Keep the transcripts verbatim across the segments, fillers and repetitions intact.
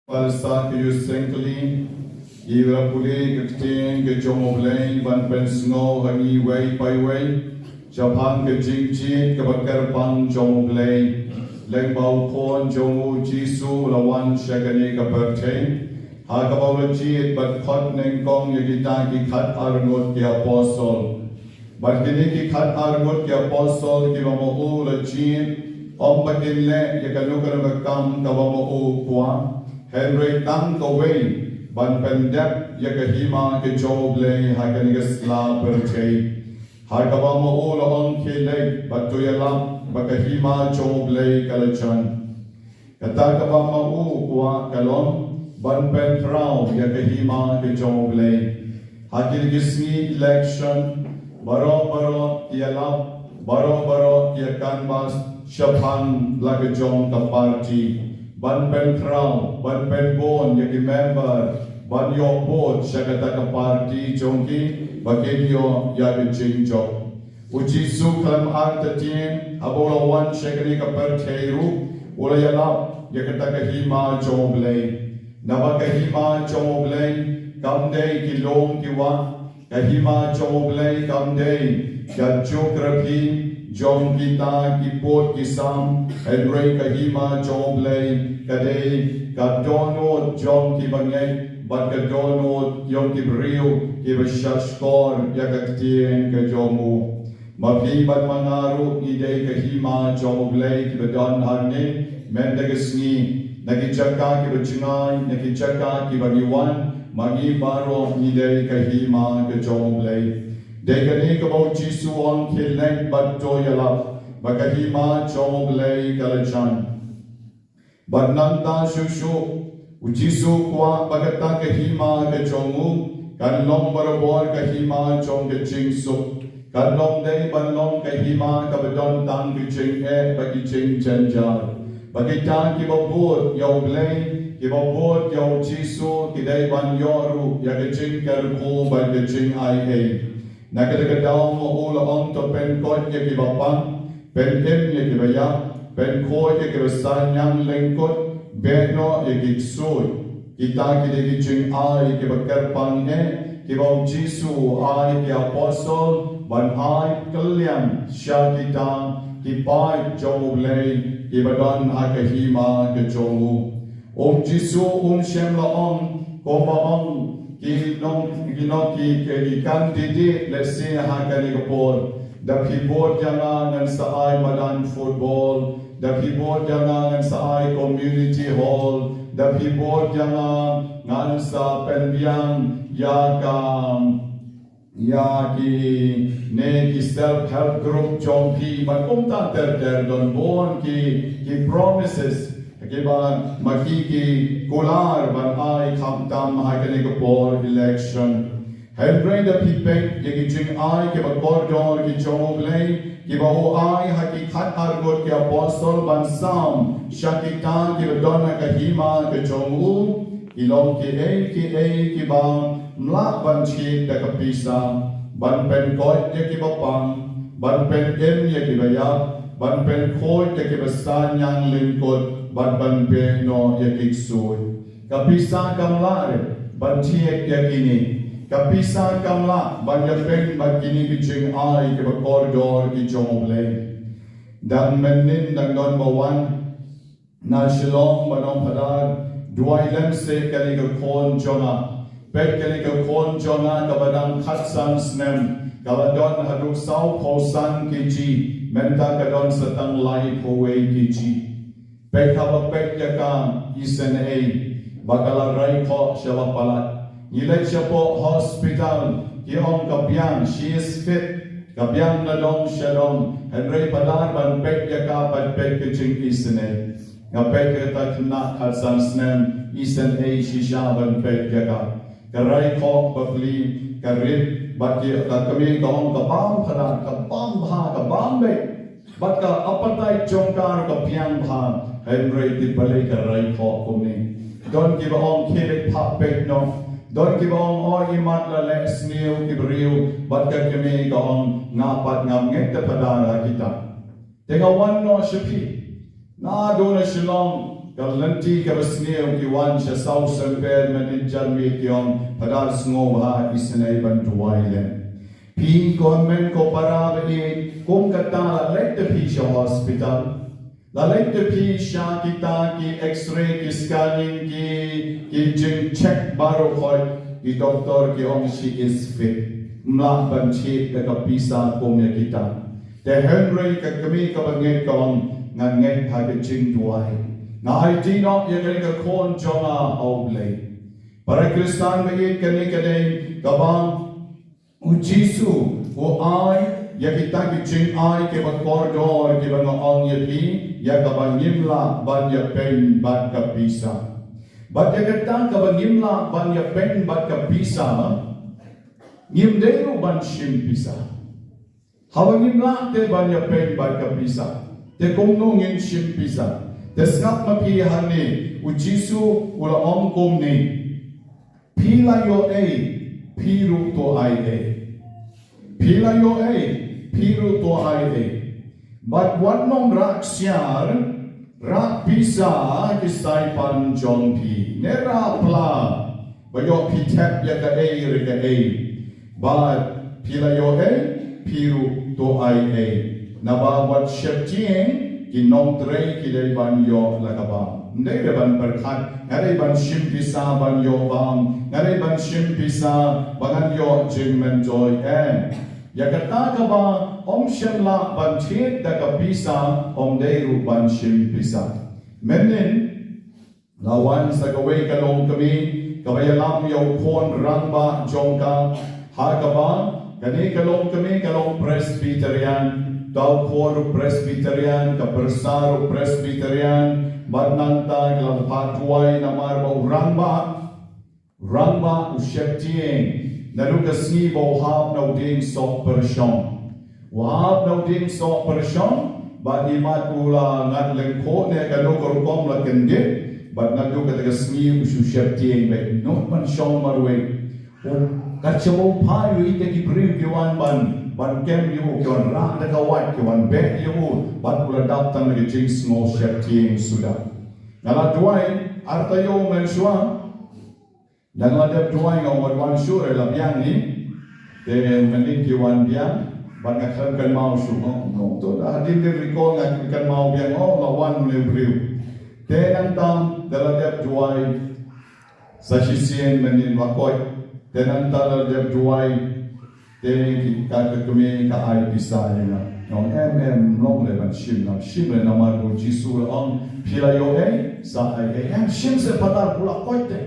Pal sa ka ïu seng kali, i la pule ka ktien ka jong U Blei ban pynsngew ha ngi iwei pa iwei shaphang ka jingjied kaba kyrpang jong U Blei. Lyngba u Khun jong u Jisu u la wan sha kane ka pyrthei ha kaba u la jied bad khot nyngkong ïa kita ki khatar ngut ki apostol. Bad kine ki khatar ngut ki apostol kiba ma u la jied, ym ba kin leh ïa kano kano ka kam kaba ma u kwah, hynrei tang kawei, ban pyndep ïa ka hima ka jong U Blei ha kane ka sla pyrthei. Ha kaba ma u la ong, khie leit bad to ïalap ba ka hima jong U Blei ka la jan. Kata kaba ma u kwah ka long ban pynkhraw ïa ka hima ka jong U Blei. Ha kine ki sngi election, baroh baroh ki ïalap, baroh baroh ki ïa canvass shaphang la ka jong ka party, ban pynkhraw, ban pynbun ïa ki member ban ïoh vote sha kata ka party jong ki ba kin ïoh ïa ka jingjop. U Jisu khlem artatien, haba u la wan sha kane ka pyrthei ruh, u la ïalap ïa kata ka hima jong U Blei. Naba ka hima jong U Blei kam dei ki lum ki wah, ka hima jong U Blei kam dei ka geography jong kita ki pud ki sam, hynrei ka hima jong U Blei ka dei ka dohnud jong ki bangeit bad ka dohnud jong ki briew kiba shahshkor ïa ka ktien ka jong u. Ma phi bad ma nga ruh ngi dei ka hima jong U Blei kiba don hangne mynta ka sngi. Na ki jaka kiba jngai, na ki jaka kiba ngi wan, ma ngi baroh ngi dei ka hima ka jong U Blei. Dei kane kaba u Jisu u ong, khie leit bad to ïalap ba ka hima jong U Blei ka la jan. Bad nangta shuh shuh, u Jisu u kwah ba kata ka hima ka jong u kan long barabor ka hima jong ka jingsuk. Kan ym dei ban long ka hima kaba don tang ki jingeh bad ki jingjynjar. Ba kita kiba bud ïa U Blei, kiba bud ïa u Jisu, ki dei ban ïoh ruh ïa ka jingkyrkhu bad ka jingaiei. Na kata ka daw ma u la ong, to pynkoit ïa kiba pang, pynim ïa kiba ïap, pynkhuid ïa kiba saiñiang lyngkut, beh noh ïa ki ksuid. Kita ki dei ki jingai kiba kyrpang eh kiba u Jisu u ai ki apostol ban ai kylliang sha kita ki paid jong U Blei kiba don ha ka hima ka jong u. U Jisu um shym la ong kumba ong ki nong, ki nong ki, ki, ki candidate, let's say, ha kane ka por. Da phi vote ïa nga ngan sa ai madan football, da phi vote ïa nga ngan sa ai community hall, da phi vote ïa nga ngan sa pynbiang ïa ka, ïa kine ki self help group jong phi, bad kumta ter ter, don bun ki, ki promises kiba ma ki ki kular ban ai khamtam ha kane ka por election. Hynrei da phi peit ïa ki jingai kiba kordor ki jong U Blei kiba u ai ha ki khatar ngut ki apostol ban sam sha kita kiba don ha ka hima ka jong u, ki long kiei kiei kiba ym lah ban thied da ka pisa, ban pynkoit ïa kiba pang, ban pynim ïa kiba ïap, ban pynkhuid ïa kiba saiñiang lyngkut, bad ban beh noh ïa ki ksuid. Ka pisa kam lah re ban thied ïa kine. Ka pisa kam lah ban ïapynbeit kine ki jingai kiba kordor ki jong U Blei. Dang mynnin dang don ba wan na Shillong ba Nongphadar, duwai lem seh kane ka khun jong nga. Peit kane ka khun jong nga kaba dang khatsan snem, kaba don haduh sawphew san kg, mynta ka don sa tang laiphew wei kg. Peit haba peit ïa ka, isynei ba ka la rai khoh sha ba palat. Ngi leit shapoh hospital, ki ong ka biang, she is fit, ka biang na dong sha dong. Hynrei phadar ban peit ïa ka, peit, peit ka jingisynei. Nga peit ïa kata ka khynnah khatsan snem, isynei shisha ban peit ïa ka. Ka rai khoh bapli, ka rit, bad ki, ka kmie ka ong ka bam phadar, ka bam bha, ka bam beit. Bad ka appetite jong ka ruh ka biang bha, hynrei te balei ka rai khoh kumne. Don kiba ong khie leit phah peit noh. Don kiba ong, o imat la leh sniew ki briew, bad ka kmie ka ong, nga pat ngam ngeit te phadar ha kita. Te nga wan noh sha phi. Naduh na Shillong, Ka lynti kaba sniew ki wan sha saw symbai mynnin janmiet ki ong, Phadar sngewbha isynei ban duwai lem. Phi ko hynmen ko para ba ïeit, kum kata la leit te phi sha hospital. La leit te phi sha kita ki X-ray, ki scanning, ki, ki jingcheck baroh khoit, ki doktor ki ong she is fit. Ym lah ban thied da ka pisa kum ïa kita. Te hynrei ka kmie kaba ngeit ka ong, nga ngeit ha ka jingduwai. Nga aiti noh ïa kane ka khun jong nga ha U Blei. Para Khristan ba ïeit, kane ka dei kaba U Jisu u ai ïa kita ki jingai kiba kordor kiba nga ong ïa phi, ïa kaba ngim lah ban ïapeiñ bad ka pisa. Bad ïa kata kaba ngim lah ban ïapeiñ bad ka pisa, ngim dei ruh ban shim pisa. Haba ngim lah te ban ïapeiñ bad ka pisa, te kumno ngin shim pisa? Te sngap ma phi hangne, U Jisu u la ong kumne. Phi la ïoh ei, phi ruh to ai ei. Phi la ïoh ei, phi ruh to ai ei. Bad wat nym rah ksiar, rah pisa ha ki saipan jong phi. Ne rah pla, ba ïoh phi thep ïa kaei re kaei. Bad phi la ïoh ei, phi ruh to ai ei. Naba wat sheptieng, ki nongtrei ki dei ban ïoh la ka bam. Ym dei re ban pyrkhat, nga dei ban shim pisa ban ïoh bam, nga dei ban shim pisa ba ngan ïoh jingmyntoi, em. Ïa kata kaba ym shym lah ban thied da ka pisa, ym dei ruh ban shim pisa. Mynnin la wan sa kawei ka longkmie kaba ïalam ïa u khun rangbah jong ka, ha kaba kane ka longkmie ka long Presbyterian, uta u khun ruh Presbyterian, ka pyrsa ruh Presbyterian, bad nangta ki la phah duwai namar ba u rangbah, rangbah u sheptieng naduh ka sngi ba u hap na u dieng soh pyrshong. U hap na u dieng soh pyrshong, bad imat u la ngat lyngkhuh ne kano ka rukom la kyndit, bad naduh kata ka sngi u shu sheptieng beit, ym don ban shong marwei. U, kat shaba u phai u ïohi te ki briew ki wan ban, ban kem ïa u, ki wan rah da ka wait, ki wan beh ïa u, bad u la dap tang da ka jingsngew sheptieng suda. Nga la duwai, arta ïoh mynshuwa. Nga la dep duwai, nga wan wan shuh re la biang hi. Te mynnin ki wan biang, bad nga khlem kynmaw shuh, nga ong, to da hadien dien recall nga kynmaw biang, oh, la wan une u briew. Te nangta da la dep duwai sa shisien mynnin la koit. Te nangta da la dep duwai, te ki, ka, ka kmie ka ai pisa ïa nga. Nga ong, em, em, ym long re ban shim, nga shim re namar ba u Jisu u la ong, phi la ïoh ei, sa ai ei. Em, shim seh Phadar, u la koit te.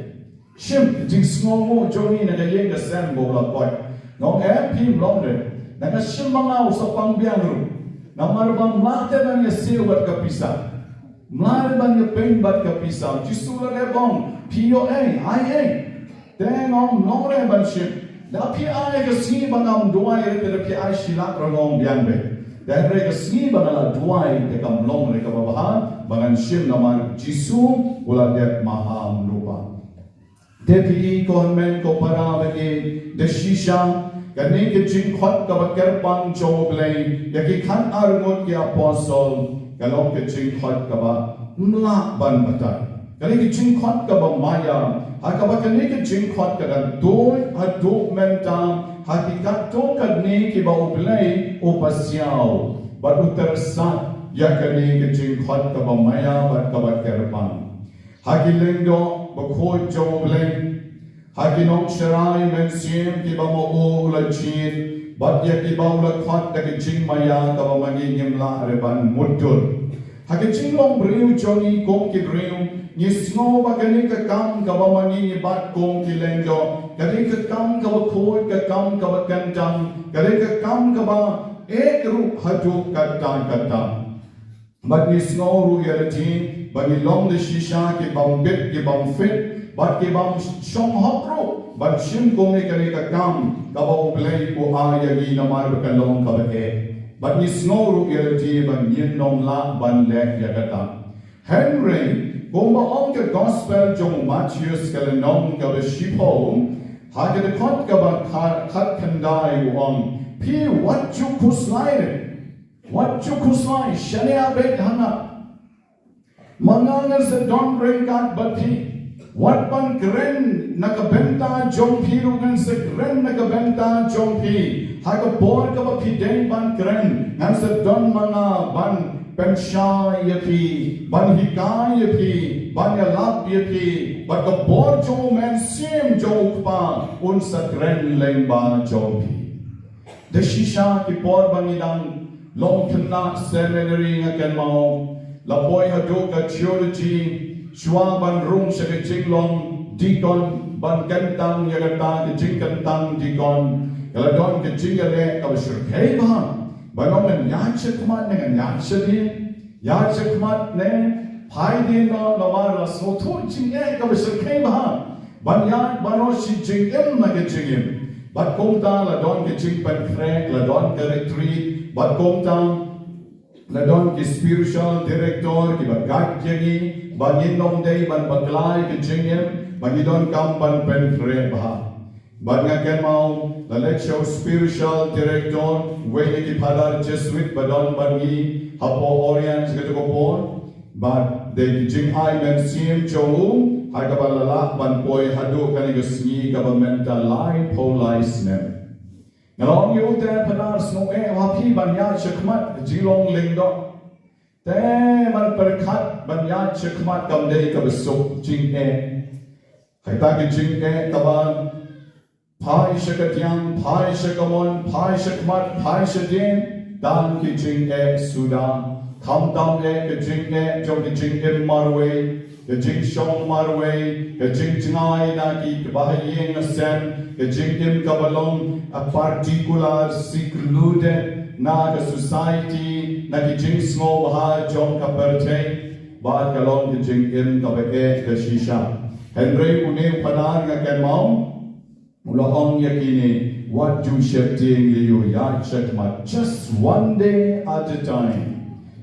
Shim, ka jingsngewnguh jong ngi na ka ïing ka sem ba u la koit. Nga ong, em, phi, ym long re. Nang ka shim ma nga u sa pang biang ruh. Namar ba ym lah te ban ïasiew bad ka pisa. Ym lah re ban ïapeiñ bad ka pisa. U Jisu u la dep ong, phi ïoh ei, ai ei. Te nga ong, ym long re ban shim. Da phi ai ka sngi ba ngam duwai re, te da phi ai shi lak re, nga ong biang beit. Te hynrei ka sngi ba nga la duwai, te kam long re kaba bha ba ngan shim namar u Jisu u la dep maham lypa. Te phi ko hynmen ko para ba ïeit, da shisha kane ka jingkhot kaba kyrpang jong U Blei ïa ki khatar ngut ki apostol ka long ka jingkhot kaba ym lah ban batai. Kane ka jingkhot kaba maïa, ha kaba kane ka jingkhot ka dang tuid haduh mynta ha ki katto katne kiba U Blei u pasiaw bad u tyrsad ïa kane ka jingkhot kaba maïa bad kaba kyrpang. Ha ki lyngdoh bakhuid jong U Blei, ha ki nongsharai mynsiem kiba ma u u la jied, bad ïa kiba u la khot da ka jingmaïa kaba ma ngi ngim lah re ban mutdur. Ha ka jinglong briew jong ngi kum ki briew, ngi sngew ba kane ka kam kaba ma ngi ngi bat kum ki lyngdoh, kane ka kam kaba khuid, ka kam kaba kyndang, kane ka kam kaba eh ruh haduh katta katta. Bad ngi sngew ruh ïa lade ba ngi long da shisha ki bym bit ki bym fit bad ki bym shong hok ruh ban shim kum kane ka kam kaba U Blei u ai ïa ngi namar ba ka long kaba eh. Bad ngi sngew ruh ïa lade ba ngin ym lah ban leh ïa kata. Hynrei kumba ong ka gospel jong u Mathaios ka lynnong kaba shiphew ha ka dkhot kaba kha-, khatkhyndai u ong, phi wat ju khuslai re. Wat ju khuslai, shaniah beit ha nga. Ma nga ngan sa don ryngkat bad phi. Wat ban kren na ka bynta jong phi ruh ngan sa kren na ka bynta jong phi. Ha ka por kaba phi dei ban kren ngan sa don ma nga ban pynshai ïa phi, ban hikai ïa phi, ban ïalap ïa phi. Bad ka bor jong u Mynsiem jong u Kpa un sa kren lyngba jong phi. Da shisha ki por ba ngi dang long khynnah seminary nga kynmaw la poi haduh ka theology, shuwa ban rung sha ka jinglong deacon ban kyntang ïa kata ka jingkyntang deacon, ka la don ka jingïaleh kaba shyrkhei bha. Ban ong ngan ïaid shakhmat ne ngan ïaid shadien, ïaid shakhmat ne phai dien noh, namar la sngewthuh jingeh kaba shyrkhei bha. Ban ïaid baroh shi jingim na ka jingim. Bad kumta la don ka jingpynkhreh, la don ka retreat, bad kumta la don ki spiritual director kiba guide ïa ngi ba ngin ym dei ban bakla ïa ka jingim, ba ngi donkam ban pynkhreh bha. Bad nga kynmaw la leit sha u spiritual director, uwei na ki phadar Jesuit ba don bad ngi hapoh Oriens kata ka por. Bad dei ki jingai mynsiem jong u ha kaba la lah ban poi haduh kane ka sngi kaba mynta laiphew lai snem. Nga la ong ïa u, te phadar, sngew eh ha phi ban ïaid shakhmat, ka jinglong lyngdoh. Te man pyrkhat ban ïaid shakhmat kam dei kaba suk, jingeh. Kata ka jingeh kaba phai sha kadiang, phai sha kamon, phai shakhmat, phai shadien, tang ki jingeh suda. Khamtam eh ka jingeh jong ka jingim marwei, ka jingshong marwei, ka jingjngai na ki kaba ha ïing ha sem, ka jingim kaba long a particular, secluded na ka society, na ki jingsngewbha jong ka pyrthei. Bad ka long ka jingim kaba eh ka shisha. Hynrei une u phadar nga kynmaw u la ong ïa kine, wat ju sheptieng lei, ïaid shakhmat, just one day at a time.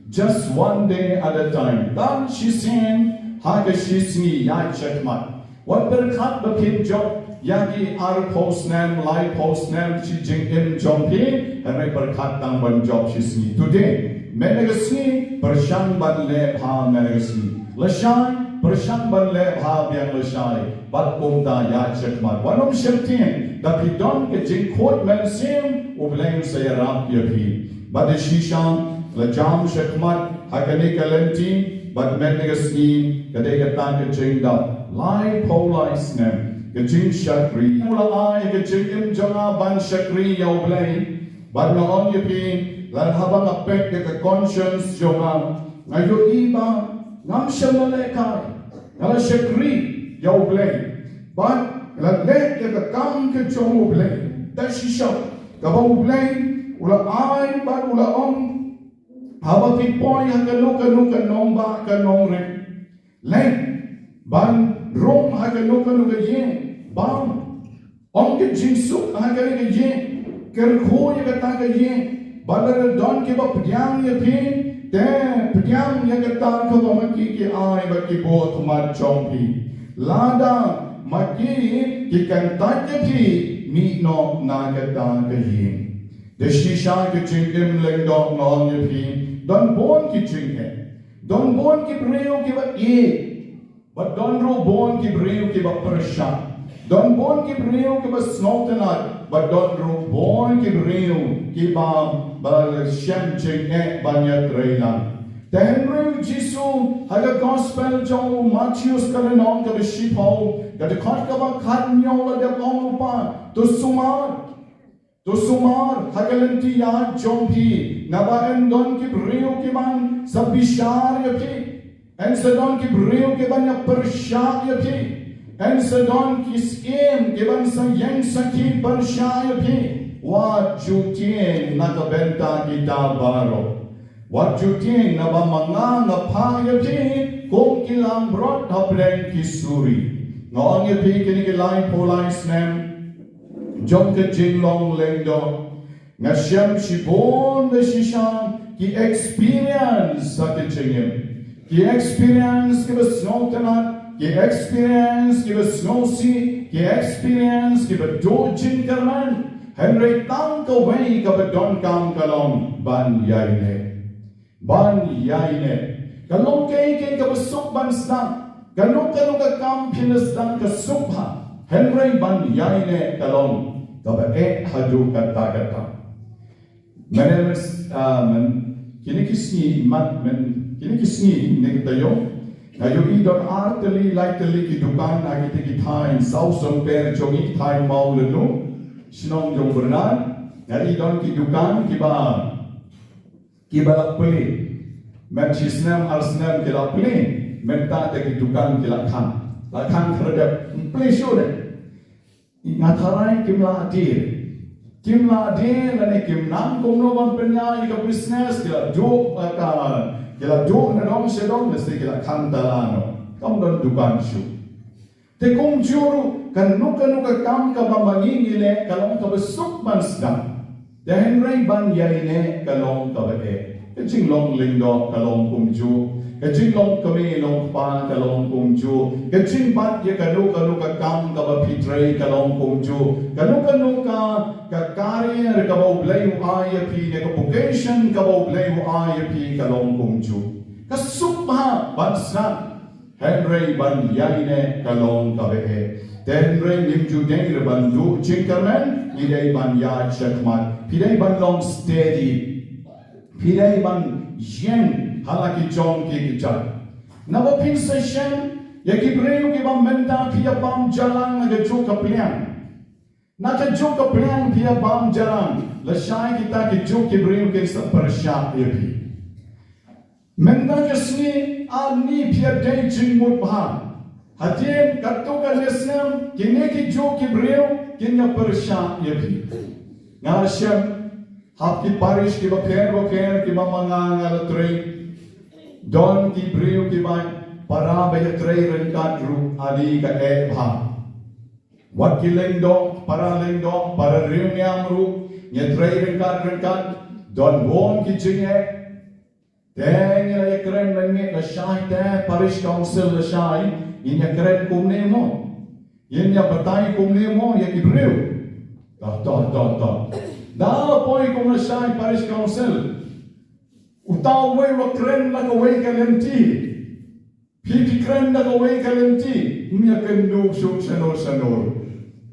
Just one day at a time. Tang shisien ha ka shisngi ïaid shakhmat. Wat pyrkhat ba phin jop ïa ki arphew snem, laiphew snem shi jingim jong phi, hynrei pyrkhat tang ban jop shisngi. Today, mynne ka sngi pyrshang ban leh bha mynne ka sngi. Lashai pyrshang ban leh bha biang lashai. Bad kumta ïaid shakhmat. Wat nym sheptieng, da phi don ka jingkhuid mynsiem, U Blei un sa ïarap ïa phi. Bad da shisha la jam shakhmat ha kane ka lynti, bad mynne ka sngi ka dei kata ka jingdap laiphew lai snem ka jingshakri. U la ai ka jingim jong nga ban shakri ïa U Blei. Bad nga ong ïa phi, lada haba nga peit ïa ka conscience jong nga, nga ïohi ba ngam shym la lehkai. Nga la shakri ïa U Blei. Bad nga la leh ïa ka kam ka jong U Blei. Da shisha kaba U Blei u la ai bad u la ong, haba phi poi ha kano kano ka nongbah ka nongrim, leit ban rung ha kano kano ka ïing, bam ong ka jingsuk ha kane ka ïing, kyrkhu ïa kata ka ïing. Bad lada don kiba pdiang ïa phi, te pdiang ïa kata kaba ma ki ki ai bad ki buh ha khmat jong phi. Lada ma ki ki kyntait ïa phi, mih noh na kata ka ïing. Da shisha ka jingim lyngdoh nga ong ïa phi, don bun ki jingeh. Don bun ki briew kiba ïeit. Bad don ruh bun ki briew kiba pyrshah. Don bun ki briew kiba sngewtynnat. Bad don ruh bun ki briew kiba, ba shem jingeh ban ïatreilang. Te hynrei u Jisu ha ka gospel jong u Mathaios ka lynnong kaba shiphew, ka dkhot kaba khathynñiew la dep ong lypa, to sumar. To sumar ha ka lynti ïaid jong phi, naba yn don ki briew ki ban sa bishar ïa phi. Yn sa don ki briew ki ban ïa pyrshah ïa phi. Yn sa don ki syiem ki ban sa ïeng sakhi pyrshah ïa phi. Wat ju tieng na ka bynta kita baroh. Wat ju tieng, naba ma nga nga phah ïa phi kum ki langbrot hapdeng ki suri. Nga ong ïa phi, kine ki laiphew lai snem jong ka jinglong lyngdoh, nga shem shibun da shisha ki experience ha ka jingim. Ki experience kiba sngewtynnat, ki experience kiba sngewsih, ki experience kiba duh jingkyrmen. Hynrei tang kawei kaba donkam ka long ban ïaineh. Ban ïaineh. Ka long kaei kaei kaba suk ban sdang. Kano kano ka kam phin sdang ka suk bha. Hynrei ban ïaineh ka long kaba eh haduh katta katta. Mynne myn, ah, myn, kine ki sngi, mat, myn, kine ki sngi, ne ki taïew. Nga ïohi don ar tylli, lai tylli ki dukan, ha kite ki thaiñ, saw symper jong ngi, thaiñ Mawlynnum, shnong jong Bernard. Nga ïohi don ki dukan, kiba, kiba la plie. Myn shi snem, ar snem ki la plie, mynta te ki dukan ki la khang. La khang khyrdep, plie shuh de. Nga tharai kim lah die. Kim lah die lane kim nang kumno ban pynïaid ïa ka business, ki la duh, eh, ka, ki la duh na dong sha dong, lane ki la khang tala noh. Kam don dukan shuh. Te kumjuh ruh, kano kano ka kam kaba ma ngi ngi leh, ka long kaba suk ban sdang. Te hynrei ban ïaineh ka long kaba eh. Ka jinglong lyngdoh ka long kumjuh. Ka jinglong kmie long kpa ka long kumjuh. Ka jingbat ïa kano kano ka kam kaba phi trei ka long kumjuh. Kano kano ka, ka career kaba U Blei u ai ïa phi, ne ka vocation kaba U Blei u ai ïa phi ka long kumjuh. Ka suk bha ban sdang. Hynrei ban ïaineh ka long kaba eh. Te hynrei ngim ju dei ruh ban duh jingkyrmen, ngi dei ban ïaid shakhmat. Phi dei ban long steady. Phi dei ban ïeng ha la ki jong ki kjat. Naba phin sa shem ïa ki briew kiba mynta phi ïa bam jalan na kajuh ka pliang. Na kajuh ka pliang phi ïa bam jalan, lashai kita kijuh ki briew kin sa pyrshah ïa phi. Mynta ka sngi ani phi ïa dei jingmut bha. Hadien katto katne snem kine kijuh ki briew kin ïa pyrshah ïa phi. Nga shem ha ki parish kiba pher bapher kiba ma nga nga la trei. Don ki briew kiba para ba ïa trei ryngkat ruh ani ka eh bha. Wat ki lyngdoh, para lyngdoh, para riewniam ruh, ngi ïa trei ryngkat ryngkat, don bun ki jingeh. Te ngi la ïa kren mynmiet lashai te, parish council lashai, ngin ïa kren kumne mo. Ngin ïa batai kumne mo ïa ki briew. To, to, to, to. Da la poi kum lashai parish council. Uta uwei u la kren la kawei ka lynti. Phi phi kren da kawei ka lynti, ym ïa kynduh shuh shano shano.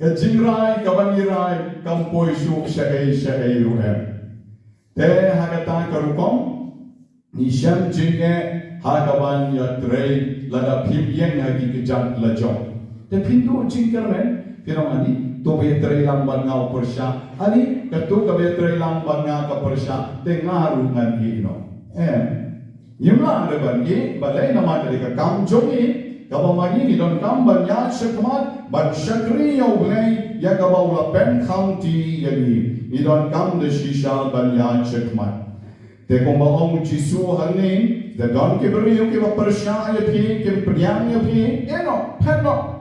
Ka jingrai kaba ngi rai kam poi shuh shaei shaei ruh em. Te ha kata ka rukom ngi shem jingeh ha kaban ïa trei lada phim ïeng ha ki kjat la jong. Te phin duh jingkyrmen, phin ong ani, to ba ïa trei lang bad nga u pyrshah. Ani, kato kaba ïa trei lang bad nga ka pyrshah, te nga ruh ngan ïeh noh. Em. Ngim lah ruh ban ïeh, balei namar ka dei ka kam jong ngi, kaba ma ngi ngi donkam ban ïaid shakhmat, ban shakri ïa U Blei, ïa kaba u la pynkham ti ïa ngi. Ngi donkam da shisha ban ïaid shakhmat. Te kumba ong u Jisu hangne, te don ki briew kiba pyrshah ïa phi, kim pdiang ïa phi, ïeh noh, phet noh.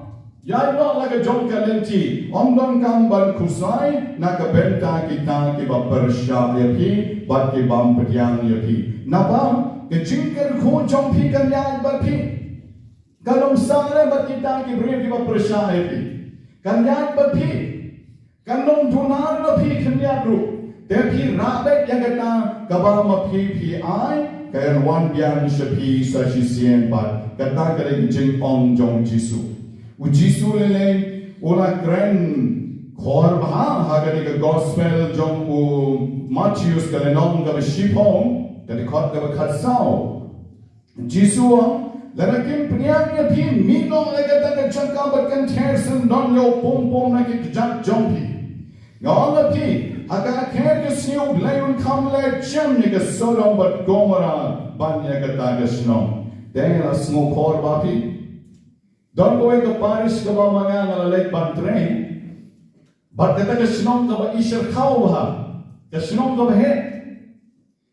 Ïaid noh la ka jong ka lynti, ym donkam ban khuslai na ka bynta kita kiba pyrshah ïa phi bad ki bym pdiang ïa phi. Naba ka jingkyrkhu jong phi kan ïaid bad phi. Kan ym sah re bad kita ki briew kiba pyrshah ïa phi. Kan ïaid bad phi. Kan ym duna na phi khyndiat ruh. Te phi rah beit ïa kata kaba ma phi phi ai, kan wan biang sha phi sa shisien pat. Kata ka dei ka jingong jong u Jisu. U Jisu lei lei u la kren khor bha ha ka dei ka gospel jong u Mathaios ka lynnong kaba shiphew, ka dei khot kaba khatsaw. Jisu u ong, lada kim pdiang ïa phi, mih noh na kata ka jaka bad kan ther syndon ïa u pung pung na ki kjat jong phi. Nga ong ïa phi, ha ka kher ka sngi U Blei un kham leh jem ïa ka Sodom bad Gomorrah ban ïa kata ka shnong. Te la sngew khor ba phi. Don kawei ka parish kaba ma nga nga la leit ban trei. Bad kata ka shnong kaba i shyrkhei bha. Ka shnong kaba heh.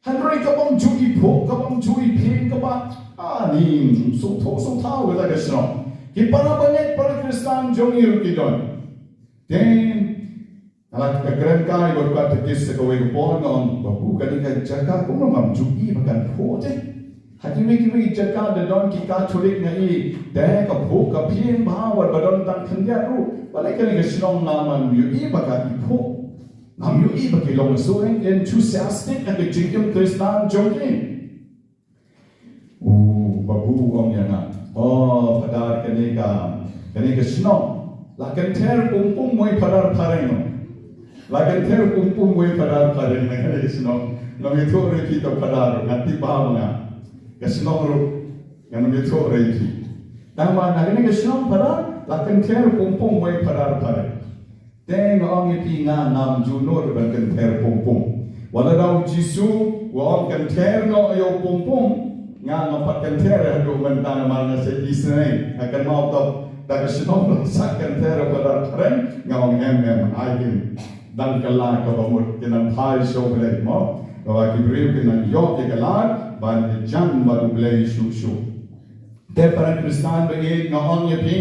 Hynrei ka bym ju iphuh, ka bym ju iphieng, kaba, ah, ning, sngewthuh, sngewthuh, kata ka shnong. Ki para bangeit, para Khristan jong ngi ruh ki don. Te nga la kren kai bad ka tekis sa kawei ka por, nga ong, babu, kane ka jaka kumno ngam ju i ba kan phuh te. Ha kiwei kiwei jaka da don ki Katholik nga i, te ka phuh ka phieng bha wat ba don tang khyndiat ruh. Balei kane ka shnong ngam ju i ba kan phuh. Ngam ju i ba ki long so enthusiastic ha ka jingim Khristan jong ki. U Babu u ong ïa nga, "O Phadar, kane ka, kane ka shnong la kynther pum pum wei Phadar phareng, la kynther pum pum wei Phadar phareng na kane ka shnong." Ngan ïathuh ruh ïa phi to Phadar, nga tip ba nga, ka shnong ruh ngan ïathuh ruh ïa phi. Tang ba na kane ka shnong Phadar la kynther pum pum wei Phadar phareng. Te nga ong ïa phi, nga ngam ju nud ban kynther pum pum. Wat la da u Jisu u ong kynther noh ïa u pum pum, nga ngam pat kynther haduh mynta namar nga sa isynei. Nga kynmaw tang da ka shnong ba sa kynther ïa u Phadar phareng, nga ong em em, ai kin dang kylla kaba mut, kin nang phai sha U Blei mo. Kaba ki briew kin nang ïoh ïa ka lad ban ïajan bad U Blei shuh shuh. Te para Khristan ba ïeit, nga ong ïa phi,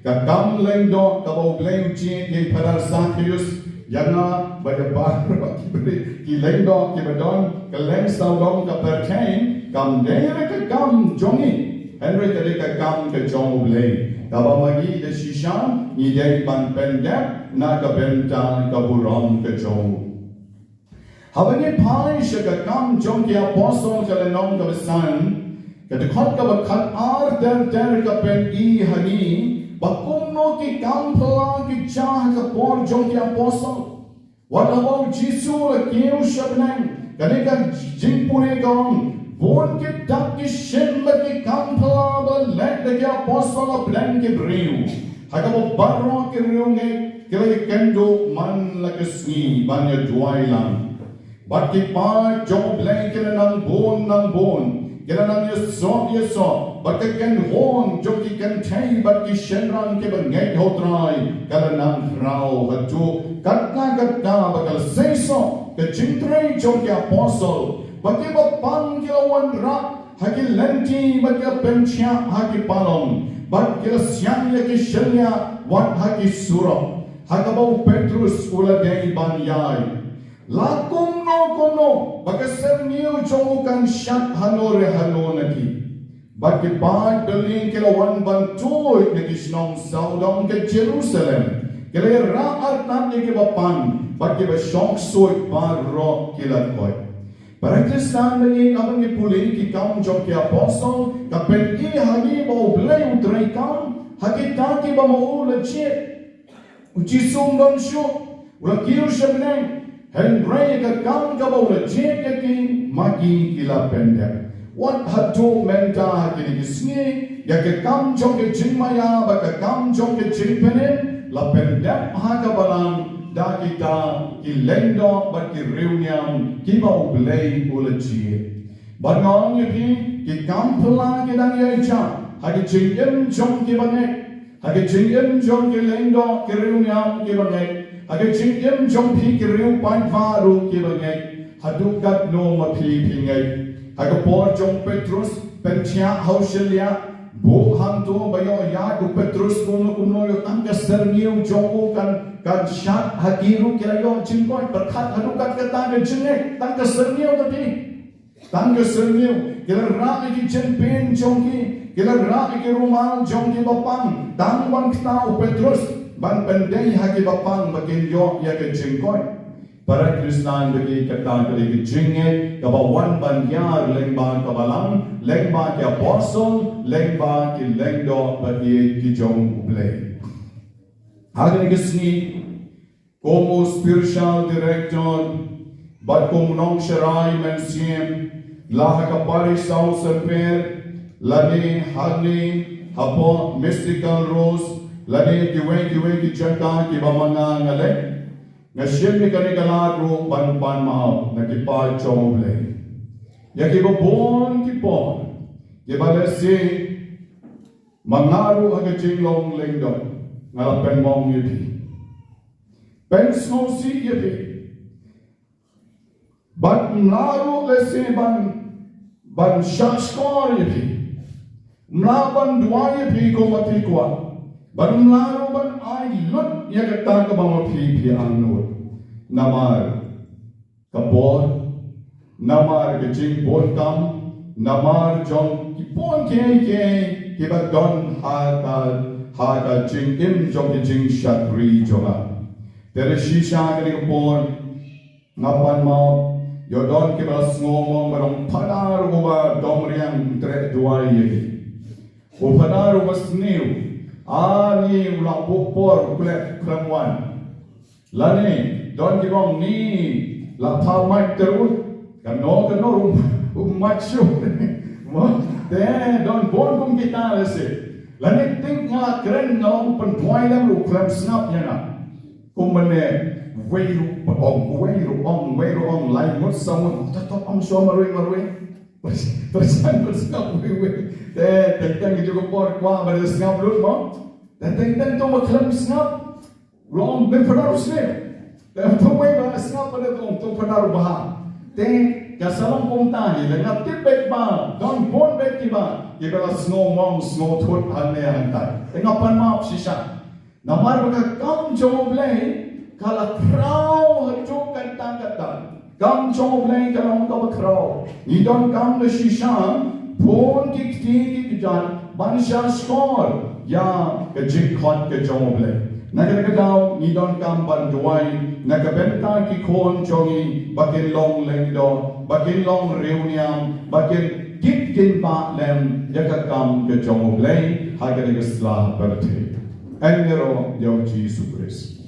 ka kam lyngdoh kaba U Blei u jied ïa i Phadar Sakeus, ïa nga bad ïa baroh ki briew, ki lyngdoh kiba don kylleng sawdong ka pyrthei, kam dei re ka kam jong ngi, hynrei ka dei ka kam ka jong U Blei, kaba ma ngi da shisha ngi dei ban pyndep na ka bynta ka burom ka jong u. Haba ngi phai sha ka Kam Jong ki Apostol ka lynnong kaba san, ka dkhot kaba khatar ter ter ka pyni ha ngi ba kumno ki kam phylla ki jia ha ka por jong ki apostol. Wat haba u Jisu u la kiew sha bneng, kane ka jingpule ka ong, bun ki dak ki shin bad ki kam phylla ba la leh da ki apostol ha bneng ki briew. Ha kaba baroh ki riewngeit ki la ïakynduh man la ka sngi ban ïaduwai lang. Bad ki paid jong U Blei ki la nang bun nang bun, ki la nang ïasoh ïasoh, bad ka kynhun jong ki kynthei bad ki shynrang kiba ngeit ha U Trai ka la nang khraw haduh katta katta ba ka la seisoh ka jingtrei jong ki apostol. Bad kiba pang ki la wanrah ha ki lynti bad ki la pynthiah ha ki palong, bad ki la siang ïa ki shylliah wat ha ki surok, ha kaba u Petrus u la dei ban ïaid. La kumno kumno ba ka syrngiew jong u kan shad hano re hano na ki. Bad ki paid byllien ki la wan ban tuid na ki shnong sawdong ka Jerusalem, ki la ïarah artat ïa kiba pang, bad kiba shong suid baroh ki la koit. Para Khristan ba ïeit, haba ngi pule ki Kam Jong ki Apostol ka pyni ha ngi ba U Blei u treikam ha kita kiba ma u la jied. U Jisu um don shuh, u la kiew sha bneng, hynrei ka kam kaba u la jied ïa ki, ma ki ki la pyndep. Wat haduh mynta ha kine ki sngi, ïa ka kam jong ka jingmaïa bad ka kam jong ka jingpynim la pyndep ha ka balang da kita ki lyngdoh bad ki riewniam kiba U Blei u la jied. Bad nga ong ïa phi, ki kam phylla ki dang ïaid ha ka jingim jong kiba ngeit, ha ka jingim jong ki lyngdoh ki riewniam kiba ngeit, ha ka jingim jong phi ki riew paidbah ruh kiba ngeit. Haduh katno ma phi phi ngeit? Ha ka por jong Petrus pynthiah ha u shylliah, buh hangto ba ïoh ïaid u Petrus kumno kumno, ïoh tang ka syrngiew jong u kan, kan shad ha ki ruh ki la ïoh jingkoit. Pyrkhat haduh katta ka jingngeit, tang ka syrngiew ka phi. Tang ka syrngiew, ki la rah ïa ki jingpyn jong ki, ki la rah ïa ki rumal jong kiba pang, tang ban kdew u Petrus ban pyndei ha kiba pang ba kin ïoh ïa ka jingkoit. Para Khristan ba ïeit, kata ka dei ka jingngeit kaba wan ban ïar lyngba ka balang, lyngba ki apostol, lyngba ki lyngdoh ba ïeit ki jong U Blei. Ha kane ka sngi, kum u spiritual director bad kum u nongsharai mynsiem, la ha ka parish South Saint Pair, lane hangne hapoh Mystical Rose, lane kiwei kiwei ki jaka kiba ma nga nga leit, nga shim ïa kane ka lad ruh ban pan map na ki paid jong U Blei ïa kiba bun ki por kiba lehse ma nga ruh ha ka jinglong lyngdoh nga la pynmong ïa phi, pynsngewsih ïa phi. Bad ym lah ruh lehse ban, ban shahshkor ïa phi. Ym lah ban duwai ïa phi kumba phi kwah. Bad ym lah ruh ban ai lut ïa kata kaba ma phi phi angnud. Namar ka por, namar ka jingbun kam, namar jong ki bun kiei kiei kiba don ha ka, ha ka jingim jong ka jingshakri jong nga. Te shisha kane ka por, nga pan map, ïoh don kiba la sngew mong ba dang phadar uba dom riang treh duwai ïa ngi. U phadar u ba sniew. Ani u la buh por u klet khlem wan. Lane don ki ong ni la phah mic te ruh. Kano kano ruh u mic shuh. Mo te don bun kum kita lehse. Lane tik nga la kren nga ong pynduwai lem ruh khlem sngap ïa nga. Kumne wei ruh ong, wei ruh ong, wei ruh ong, lai ngut saw ngut, ta ta ong shuwa marwei marwei. Pyrshang pyrshang sngap wei wei. Te teng teng ki ju ka por kwah ba dei sngap lut mo. Te teng teng to ba khlem sngap. Long dei phadar u sngap. Te to wei ba sngap ba dei to to phadar u bha. Te ka sa long kumta hi, lada nga tip beit ba don bun beit kiba kiba la sngew mong sngew thut hangne hangtai. Te nga pan map shisha. Namar ba ka kam jong U Blei ka la khraw haduh katta katta. Kam jong U Blei ka long kaba khraw. Ngi donkam ba shisha pun ki kti ki kjat ban shahshkor ïa ka jingkhot ka jong U Blei. Na kata ka daw ngi donkam ban duwai na ka bynta ki khun jong ngi ba kin long lyngdoh, ba kin long riewniam, ba kin kit kin bah lem ïa ka kam ka jong U Blei ha kane ka sla pyrthei. Ïaroh ïa U Jisu Khrist.